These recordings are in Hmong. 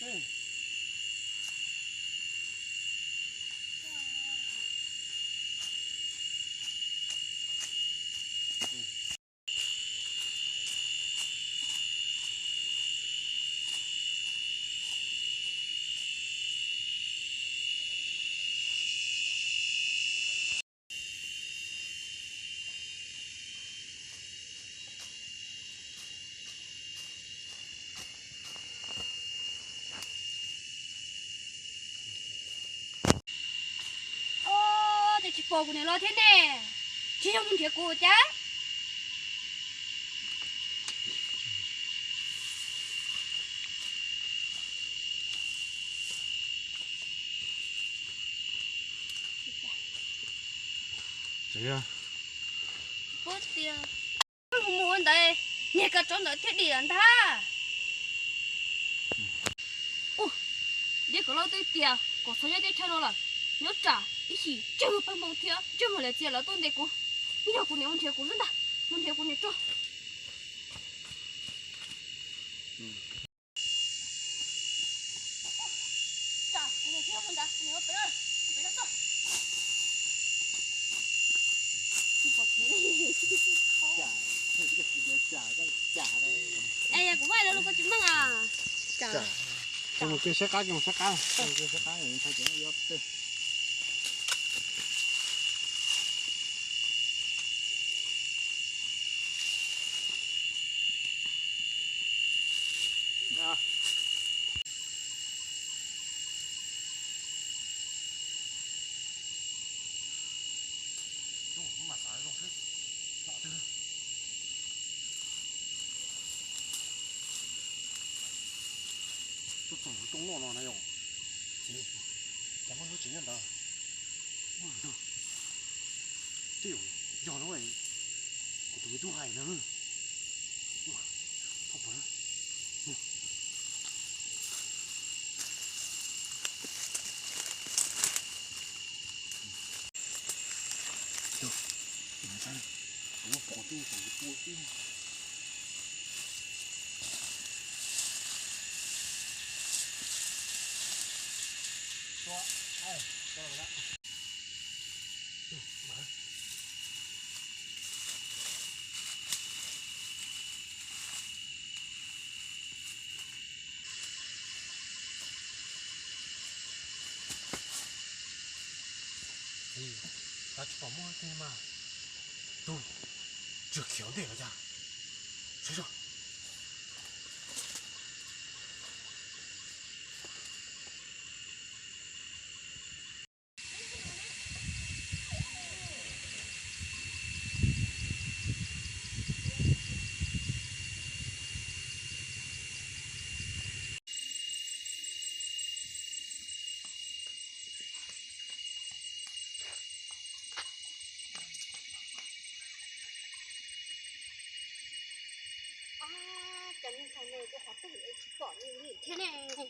Os, ces tsis pom kuv niam los thiab ne. Tsis yog mus nrhiav kuv cas? Mus mus ntawd, niag kav tsov ntawd thiaj dim lawm ntag. Ua, Dej Kaum Lauj twb tias kom txhob nyob teb chaws no lawm, nyob tsam ib chim tseg paj npoo thiab tseg muag lias txias lawv tuaj ntes kuv. Ib yog kuv niam mus nrhiav kuv xwb ntag, mus nrhiav kuv niam tso. Es kuv vaj lug koj tsis meej a. Ces mus kiag saib qab, ces mus saib qab, mus kiag saib qab. Tuaj txog lub roob loj no na yog, ces cov muaj lub tsev nyob ntawd. Ua, twb yog, yog lawm, kuv tus me tub hais na. Ua, thauj pom na. Tab tsis pom muaj tej mas, tus, tsis khiav ntej los cas. Saib zoo. Cov niag ntxhais no tus qhov twg es tsis pom li thiab ne. Koj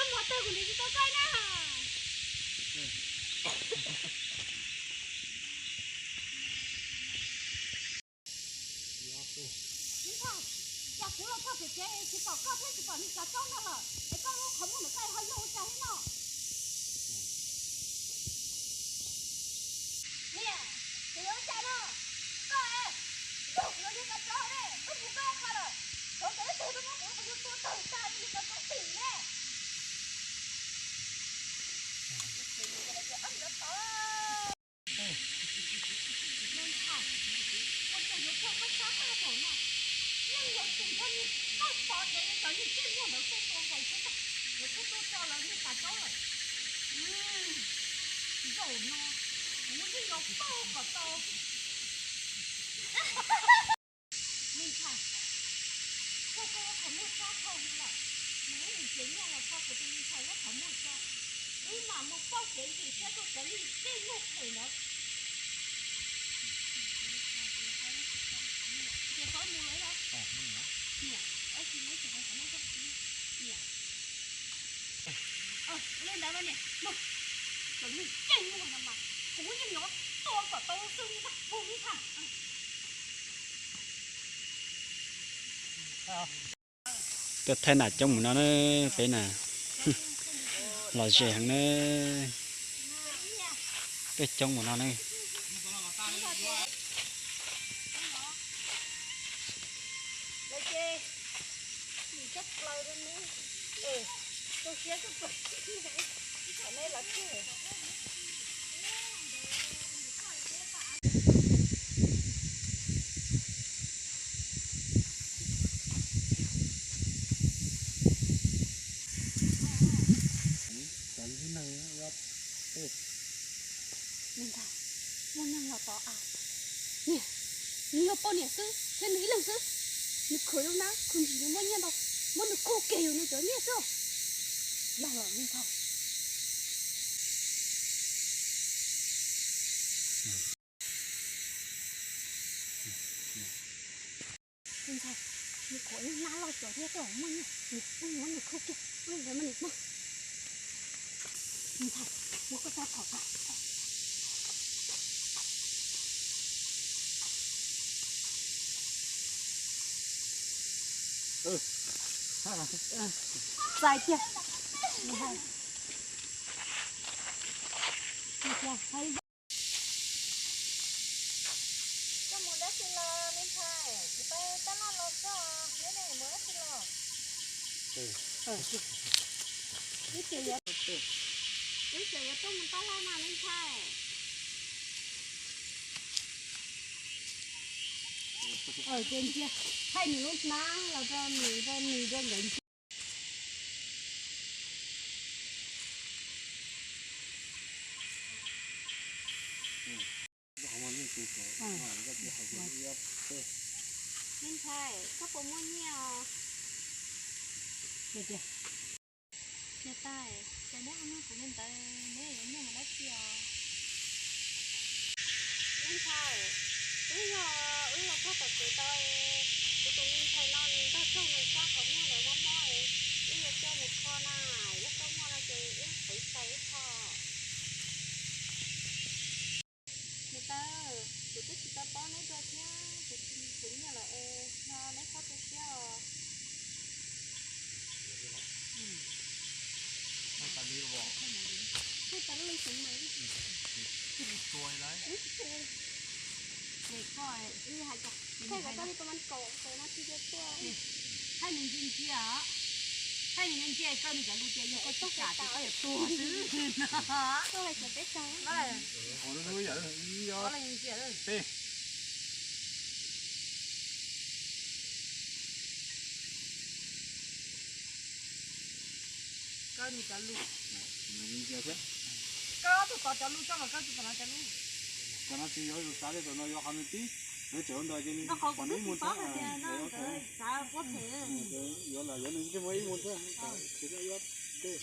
muab tawg kuv nrhiav tsis tau koj na. Cas kuv los txog tsev tsev tsis pom koj thiab tsis pom niag kav tsaub no lawm, es koj lub qhov muag ntawm koj ho yog ua cas thiab no? Niam, kuv yuav ua cas no? Koj, koj kuv los niag kav tsaub ne, koj mus koj qhov lawm, txhob txawm leej twg tuaj muab kuv qhov muag tua tawg tag li niag kav tsaub tim ne. Zaum no, Kuv yeej yuav pauj kom tau. Me ntxhais, koj koj qhov muag txhob thaij li lawm, mus ib mus tsev nyiaj los tso kuv tus me ntxhais lub qhov muag tso, wb mam mus pauj kev ntxim siab rau cov niag dej muag phem ntawd. Ces tau mus lawm los? Niam, ua li ntawd mas niam, cov niag dej muag no mas kuv yeej yuav tua kom tau xwb mus me ntxhais. Tuaj thaij nam coob mus no na, peb na, lom zem heev na, tuaj coob mus no na. Me ntxhais, muaj neeg los tod as. Niam, nws yog poj niam xwb thiab nws ib leeg xwb, nws khwv zoo na, khwv ntsis nws muaj nyiaj ntau, muab nws kuj kiag yus nws cov nyiaj xwb. Los los me ntxhais. Me ntxhais, nws qhuav ib hnab loj tso thiab tej zaum muaj nyiaj, nws muab nws kuj kiag, ua li ntawd mas niam mog. Me ntxhais, muab koj rab phom tso. Txais kiag. Koj mus dab tsi los me ntxhais? Kuv pab tab laj los txog, neb ne mus dab tsi los? Wb tseem yuav tuaj mus tab laj mas me ntxhais. Ces ntsia, thaij nws lub hnab los rau nws, rau nws rau nkawd ntsia. Me ntxhais, koj puas muaj nyiaj os? Niam tais, cas neb ho nug kuv li ntawd, neb yuav nyiaj mus dab tsi os? Me ntxhais, twb yog wb los txog tom kev tau, kuv tus me ntxhais no nws nrog txog nws sab qhov muag ntawd mob mob, wb yuav coj mus kho na, yog koj muaj no ces wb qiv txais ib qho. Niam tais, kuv twb tsis tau paub neb dua thiab, kuv tsis khwv nyiaj lawm es no neb txhob tu siab os. Thaij tas li xeev mas. Ces koj, wb hais tias, thaij nws ntsia ntsia, thaij nws ntsia ntsia, koj nws cov lus tias yog koj tsis kam ces koj yuav tuag xwb no. Ntsia, koj nws cov lus, koj ob tug pov cov lus tso mas koj tsis pom no cov lus. Cov no tsis yuav tus xav li, tus no yuav qhov nws tib, yuav tseem ua ntawd ces nws pom nws ib mus thiab. Yuav los yuav nws ntsej muag ib mus thiab. Ces koj yuav tej.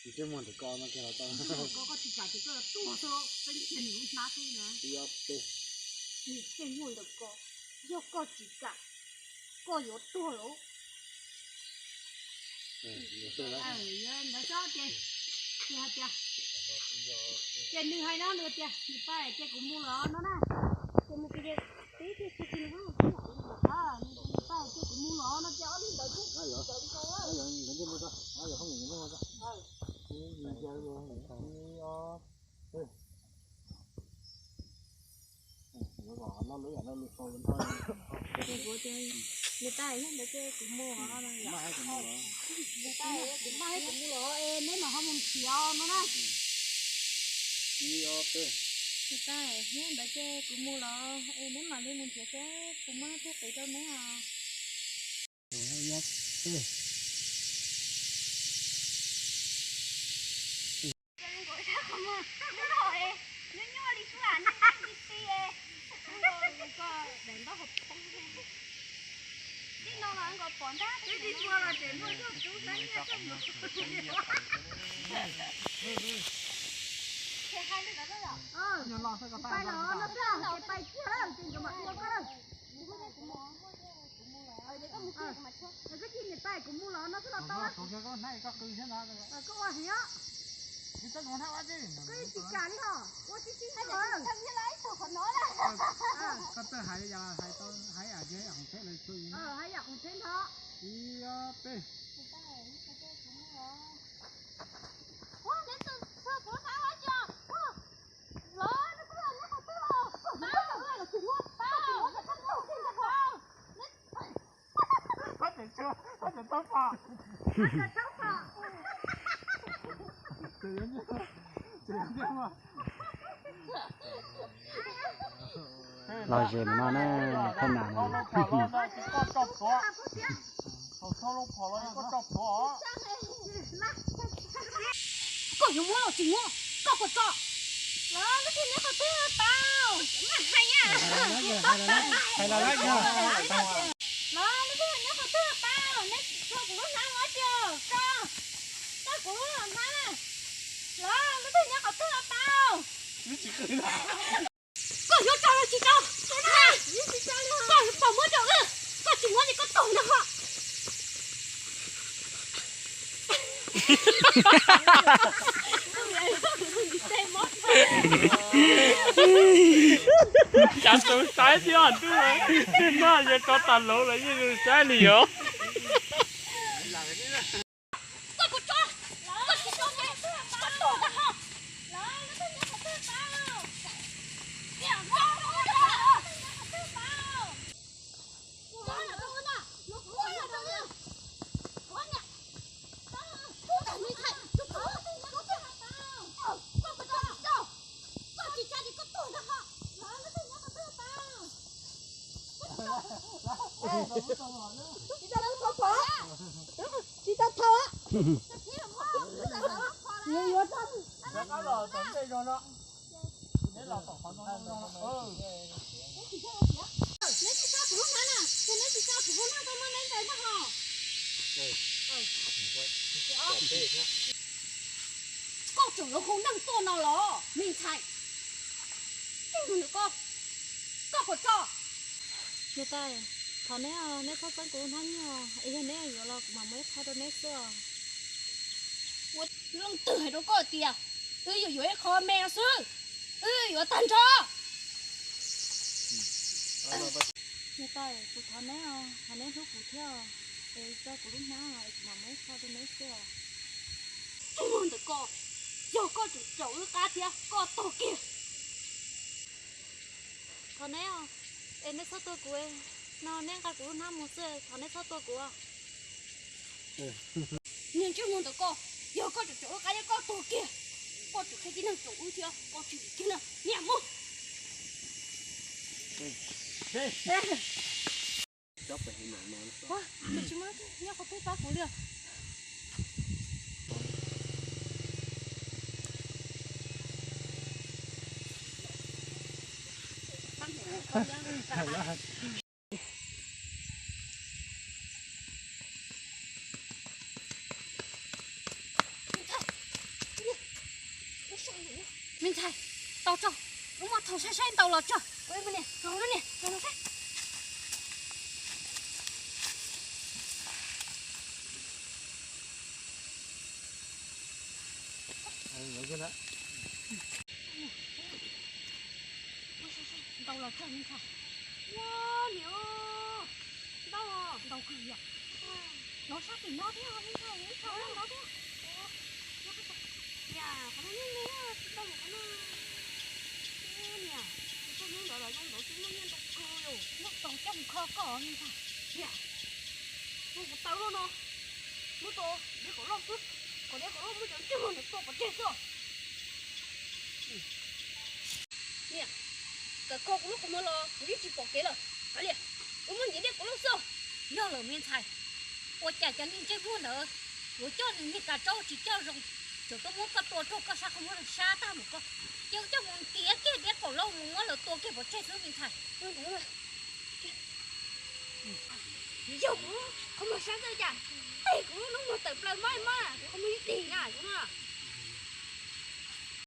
Ntsej muag ntawm koj no kiag los tau. Koj tsis kam ces koj yuav tuag xwb, peb cia nws lub hnab xwb na. Yuav tej. Ntsej muag ntawm koj, yog koj tsis kam, koj yuav tuag lawm. Ntawd xwb ces, ces hais tias, ces nws hais no nws tias, niam tais, ces kuv mus lawm no na. Ces nws tias, tib tib tib nws, nws tias, niam tais, ces kuv mus lawm no ces ob leeg ntawd thiaj sawv nkaus. Ces kuv tias, niam tais, yog ntawd ces kuv mus, niam tais, kuv maj thiab kuv mus lawm es neb mam ho mus nrhiav no na. Niam tais, yog ntawd ces kuv mus lawm es neb mam li mus nrhiav seb kuv muab tej qiv rau neb os. Pais los no xwb, ces pais kiag lawm ces nkawd mam tua koj lawm. Koj cia li pais, kuv mus los no xwb los tau. Koj ua heev os. Koj yeej tsis kam li hos, ua tib tib os. Koj txawj hais li cas los hais tau, hais yam qhov tsheb lawv tshua, hais yam qhov tsheb ntho. Ib ob peb. Los zem no na, thaj nam no. Koj yuav muab los tsis muab, koj puas tso? Los lub twg nyob qhov twg tau? Mas hais a. Los lub twg nyob qhov twg tau? Neb tso kuv lub hnab ua cas tso, tso kuv lub hnab na. Los lub twg nyob qhov twg tau? Koj yuav tso los tsis tso? Koj yuav pom muab rau wb, koj tsis muab ces koj tuag ntag ho. Cas tus saib thiab ntuj, no yog tso tas lauv los yeej tus saib li yog. Koj puas tso? Koj tsis tso ces koj tuag ntag ho. Tsis tau thau. Neb tsis tso kuv lub hnab na, ces neb tsis tso kuv lub hnab, koj muab neb ntawd ntag ho. Koj tseem yuav hu neeg tuaj no los me ntxhais? Koj, koj puas tso? Niam tais, thov neb os, neb txhob txeeb kuv lub hnab nyiaj os, es yog neb yuav los kuv mam muab ib qho rau neb xwb os. Ua leej twg hais rau koj tias wb yuav yuav ib qho me no xwb, wb yuav tag nrho. Niam tais, kuv thov neb os, thov neb hlub kuv thiab os, es tso kuv lub hnab es kuv mam muab ib qho rau neb xwb os. Tsis muaj ntawm koj, yog koj tseem caum wb qab thiab koj tuag kiag. Thov neb os, es neb txhob tua kuv, no neb nqa kuv lub hnab mus xwb, thov neb txhob tua kuv. Niag ntsej muag ntawm koj, yog koj tseem caum wb qab thiab koj tuag kiag, koj tseem qhia tib neeg caum wb thiab koj tsis lim kiag na, niam mus. Ua, kuv tsis muaj nyob qhov twg pab kuv li os. Me ntxhais, tau tso, lub moj thaum saib saib ntau los tso, ua ib niam tso lub niam tso los saib. Ntau los tso me ntxhais. Ua niam, ntau, ntau kawg yom. Nov sab tim no thiab me ntxhais, ib txhais ntau thiab. Niam, qhov no nyob me tsis tau mus qhov no. Niam, tsis tau hnub ntawd los zoo ntawd tsis muaj nyiaj ntau kawg yom. Muab tau coj mus kho koj me ntxhais. Niam, muab kuv tau loj no, muab tau diav kaum loj xwb, kom diav kaum loj muab cov ntsej muag ntawd tua pov tseg xwb. Niam, kawm kho kuv lub qhov muag los kuv yeej tsis pom kev lawm. Kav liam, kuv muab ntiav diav kaum loj xwb. Yog lawm me ntxhais. Ua cas cov niag ntsej muag ntawd yuav coj nws niag kav tsaub tsis coj zoo, tseem tuaj muab koj tua raug koj sab qhov muag sab tag mus koj. Ces coj mus ntiav kiag diav qaum lauj mus muab lawv tua kiag pov tseg xwb me ntxhais. Yog kuv qhov muag sab txawj cas, tes kuv lub hnub muag tawm plaws mab mab, kuv qhov muag ib dig na kuv no.